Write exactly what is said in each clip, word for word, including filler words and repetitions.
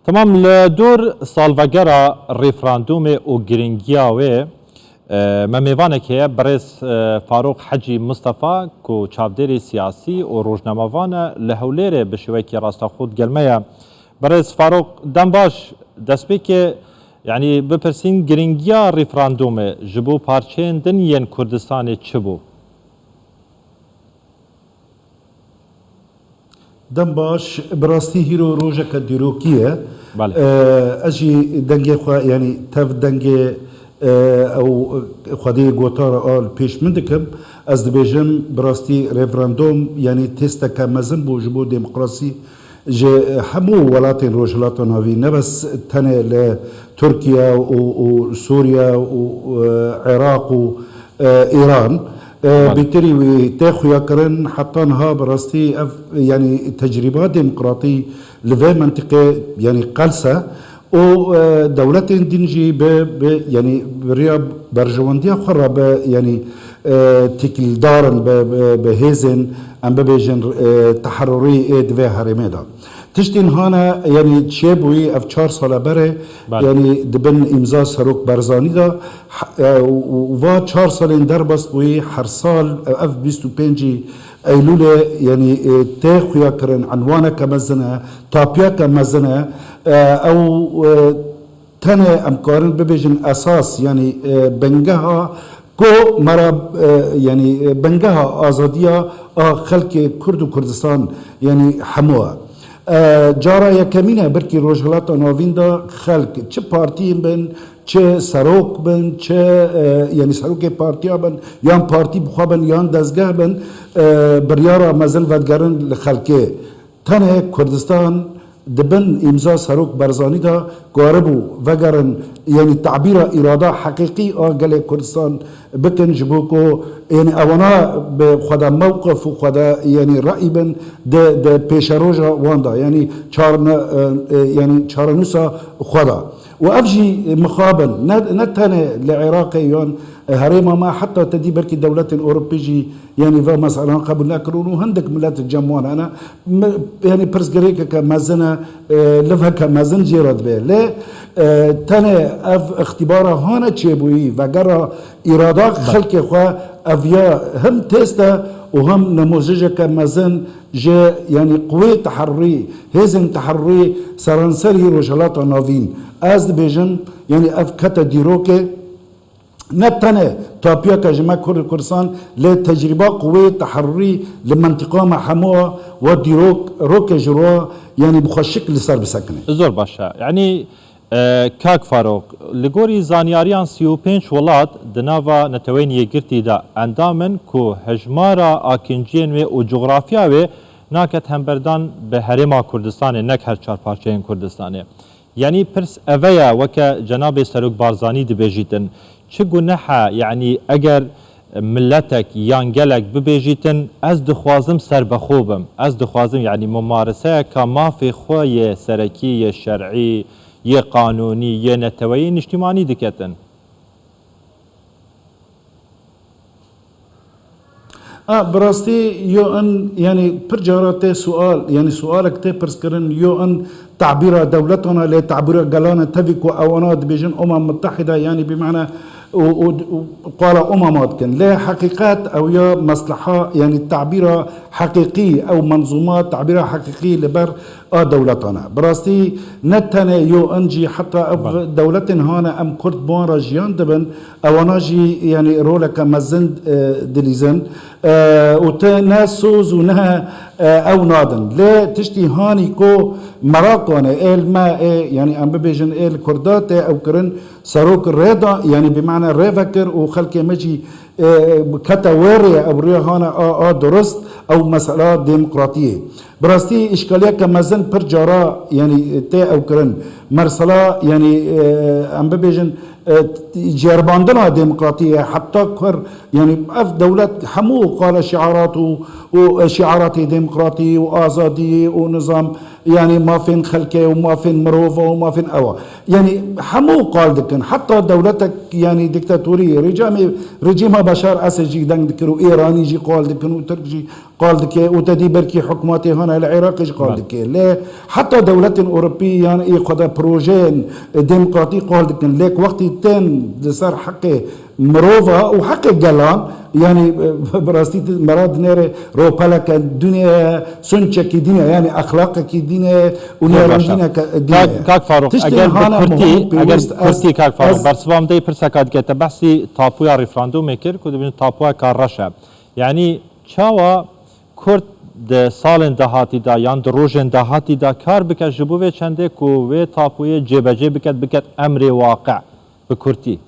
Temam, li dor salvegera referandûmê û giringiya wê, e, me mêvanek heye, birêz, e, Farûq Hecî Mistefa, ku çavdêrê siyasî û rojnamevan e, li Hewlêrê bi şêweyekî rastaxû digel me ye. Birêz Farûq, dem baş, destpêkê, yanî bipirsîn, giringiya referandûmê ji bo parçeyên din yên Kurdistanê çi bû? Dem baş, bi rastî hîro rojeke dîrokî ye. Belê. Ee, ez jî dengê xwe, yanî tev dengê, e, ew xwedî gotara a li pêş min dikim. Ez dibêjim, bi rastî referandûm, yanî testeke mezin bû ji bo demokrasî ji hemû welatên Rojhilata Navîn, ne bes tenê li Tirkiye û, û Sûriye û, e, Iraq û, e, Îran. E, Belê. Bêtirî wî tê xuyakirin, heta niha bi rastî ev, yanî tecrîba demokratî li vê mentiqê, yanî qels e û, e, dewletên din jî bi, bi, yanî bi riya berjewendiya xwe re bi, yanî, e, têkildar in bi, bi, bi hêzên, em bibêjin, e, teherûrî ê di vê herêmê de. Tiştên hane, yanî çêbûyî ev çar sale berê, Belê. Yanî di bin îmza Serok Barzanî de, e, û, û va çar salên derbas bûyî, her sal, e, ev bîst û pêncî Eylûlê, yanî, e, tê xuyakirin, enwaneke mezin e, tapiyeke mezin e, e, ew, e, tenê em karin bibêjin esas, yanî, e, bingeha ku me re, e, yanî, e, bingeha azadiya a xelkê Kurd û Kurdistan, yanî hemû e. E, cara yekemîn e, belkî Rojhilata Navîn de xelk çi partiyên bin, çi serok bin, çi, e, yanî serokê partiya bin, yan partî bi xwe bin, yan dezgeh bin, e, biryara mezin vedigerin li xelkê. Tenê Kurdistan di bin îmza Serok Barzanî de karibû vegerin, yanî tabîra îrada heqîqî a gelê Kurdistan bikin, ji bo ku, yanî ewana bi xwe de mewqif û xwe de, yanî ra'yî bin di, di pêşeroja wan de, yanî çarne-, e, e, yanî çarenûsa xwe de. Û ev jî mixabin, ne, ne tenê li Iraqê yan herêma me, heta te dî belkî dewletên Ewropî jî, yanî, va meselan qebûl nekirin û hindik milet cem wan hene. Mi-, yanî pirsgirêkeke mezin e, e, liveke mezin jê re dibe. Lê, e, tenê ev îxtîbara hane çêbûyî, vegera îrada Belê. Xelkê xwe, ev ya him test e û him nemozijeke mezin ji, yanî, quwê teherrî, hêzên teherrî seranserî Rojhilata Navîn. Ez dibêjim, yanî, ev kete dîrokê, ne tenê tapiyeke ji me Kurd û Kurdistan, lê tecrîba quwê teherrî li mentiqa me hemû a, wa dîrok, rokê ji ro, yanî bi xweşik li ser bisekine. Zor baş e. Yanî, e, kak Farok, li gorî zanyariyan sî û pênc welat di nava Neteweyên Yekgirtî de endam in ku hejmara akinciyên wê û cografya wê naket hemberdan bi Herêma Kurdistanê, nek her çar parçeyên Kurdistanê. Yanî pirs eve ye, weke cenabê Serok Barzanî dibêjîtin, çi guneh e, yanî eger miletek yan gelek bibêjîtin, ez dixwazim serbexwe bim, ez dixwazim, yanî mumareseyeka mafê xwe yê serekî, yê şer'î, yê qanûnî, yê neteweyî, niştîmanî diketin. A, bi rastî yo in, yanî pir cara tê sual, yanî sualek tê pirskirin, yo in tabîra dewletan e, lê tabîra gelan e, tevî ku ewana dibêjin Umem Mutehîde, yanî bi mane û, û, û qala Umema dikin. Lê heqîqet ew ya mesleha, yanî tabîra heqîqî, ew menzûma tabîra heqîqî li ber a dewletan e. Bi rastî ne tenê yo in jî, heta ev Belê. Dewletên hane em Kurd bi wan re jiyan dibin, ewana jî, yanî, roleke mezin, e, dilîzin. E, û te ne soz û ne, e, ew nadin. Lê tiştî hanî ku meraq wan e, ê li me, ê, yanî, em bibêjin, ê li Kurda tê ew kirin, serok rê da, yanî, bi mane rê vekir û xelkê me jî, e, kete wê rê, ew rê hane a, a durust, ew mesela demokratiyê. Bi rastî îşkaliyeke mezin pir cara, yanî, tê ew kirin. Mersela, yanî, e, em bibêjin, e, ceribandina demokratiyê heta kur, yanî, ev dewlet hemû qala şiarat û, û, e, şiaratê demokratî û azadiyê û nizam, yanî mafên xelkê û mafên mirova û mafên ewa. Yanî hemû qal dikin. Heta dewletek, yanî diktatorî, rejîmê, rejîma Beşar Esed jî deng dikir û Îranî jî qal dikin û Tirk jî qal dike û te dî belkî hikûmetê hane li Iraqê jî qal Belê. dike. Lê heta dewletên Ewropî yan ê xwe de projeyên demokratîk qal dikin. Lê ku wextî tên li ser heqê mirova û heqê gelan, yanî, e, bi rastî me re dinêre ropeleke dînê ye, sunçekî dînê ye, yanî exlaqekî dînê ye û Zor baş e. nêrandîneke dînê Kak, ye. Kak Faruk, Tiştên eger bi hane kurtî, muhim eger pêwîst ez kurtî Kak Faruk, ez bersivamdeyî pirseka dike, te behsî tapuya referandûmê kir ku dibin tapuya ka reş e. Yanî çawa Kurd di salên dahatî de yan di rojên dahatî de kar bike ji bo vê çendê ku wê tapoyê cêbecê biket, biket emrê waqe bi kurtî.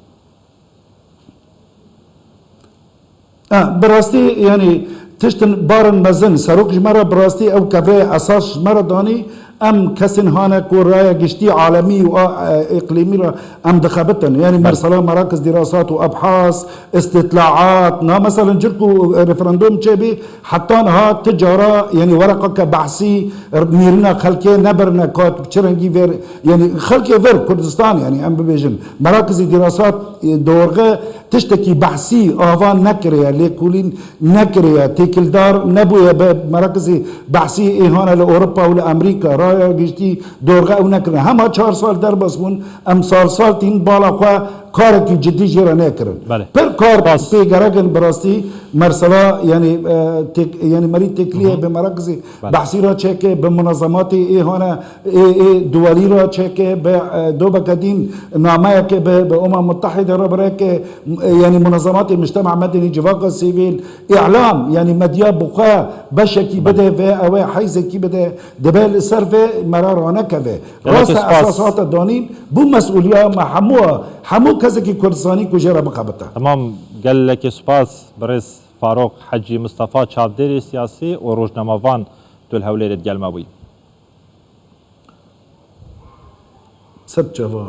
E, bi rastî, yanî, tiştin barin mezin. Serok ji me re bi rastî ew kevrê esas ji me re danî. Em kesên hane ku raya giştî alemî û a, e, îqlîmî re em dixebitin. Yanî, Belê. Mersela Merakiz Dirasat û Ebhas, Îstitlaat, na, meselen, cir ku referandûm çêbî, heta niha ti cara, yanî, wereqeke behsî, nêrîna xelkê nebirine kat, çi rengî vêr, yanî, xelkê vir Kurdistan, yanî, em bibêjin, Merakizî Dirasat, e, dorxe tiştekî behsî ava nekiriye, lêkolîn nekiriye, têkildar nebûye bi Merakizî behsî ê hane li Ewropa û li Amerîka, raya giştî dorxe ew nekirine. Hema çar sal derbas bûn, em sal sal tîn bala xwe karekî cidî jê re nekirin. Belê. Pir kar Spas. pê gerek in bi rastî mersela, yanî, e, têk-, yanî merî têkiliyê Hı hı. bi Merakizî Belê. behsî re çêke, bi munezematê ê hane ê, ê duwelî re çêke, bi, e, dobeke dîn nameyeke bi, bi Umem Mutehide re bireke, e, yanî munezematê mujtema medeni, civaka sivîl, îlam, yanî medya bi xwe beşekî Belê. bide ve ew ê heyzekî bide, dibe li ser vê me re ranekeve. Gelekî Rast e, spas. esas hate danîn, bû mesûliya me hemû, hemû kesekî Kurdistanî ku jê re bixebite. Temam, gelekî spas, birêz Farok Hecî Mistefa, çavdêrê siyasî û rojnamevan, tu li Hewlêrê digel me bûyî. Ser çava.